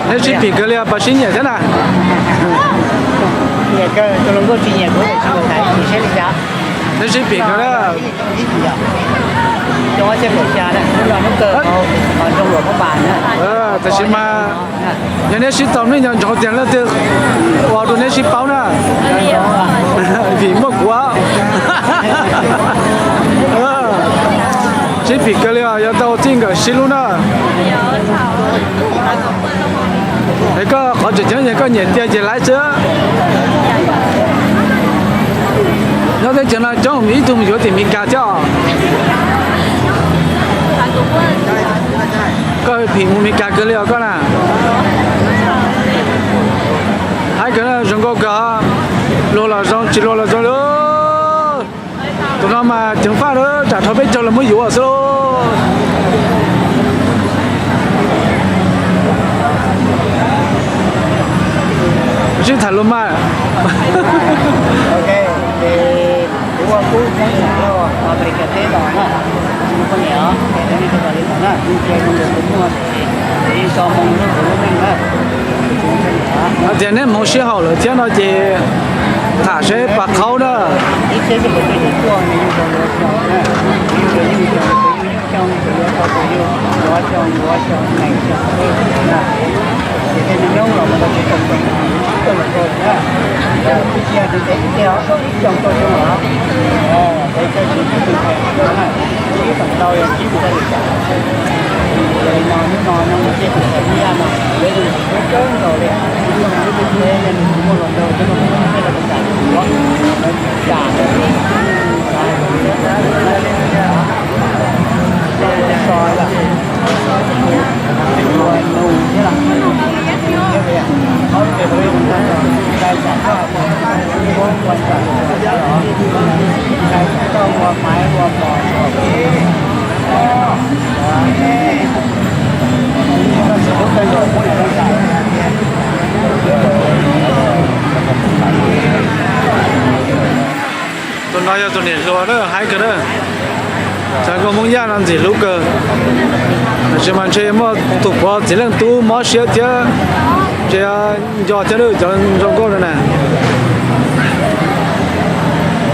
Neb sib phim kawg li os, puas sib nyiam thiab na? Neb sib phim kawg na. Tab sis mas yog neb sib tau nej nco ntsoov tias leej twg ua rau neb sib paub na, vim muaj kuv. Sib phim kawg li os, yuav tau ua txij nkawm sib hlub na. Es koj qhov tseem ceeb yog koj nyiam tiag ces laiv xwb. Nyob teb chaws no coob ib tug mus yuav tim Mes Kas thiab os. Koj phim mus Mes Kas kawg li os koj na. Haib kawg na, zoo nkauj kawg. Luag los zoo, tsis luag los zoo li. Tus no mas ceev faj lawm, tsam dhau peb caug los muab yuav xwb lauj. Sib tham lus mas. Hais tias neb hmoov sib haum lawm thiab no ces tham seb puas qhaub na. Tus no yog tus niam hluas na, haib kawg na. Txhais nkauj Hmoob Yaj no ntxim hlub kawg. Tab sis mas ntshe muaj tus pov txiv leej tub mob siab thiab, ntshe nco thiab cov zoo nkauj no na.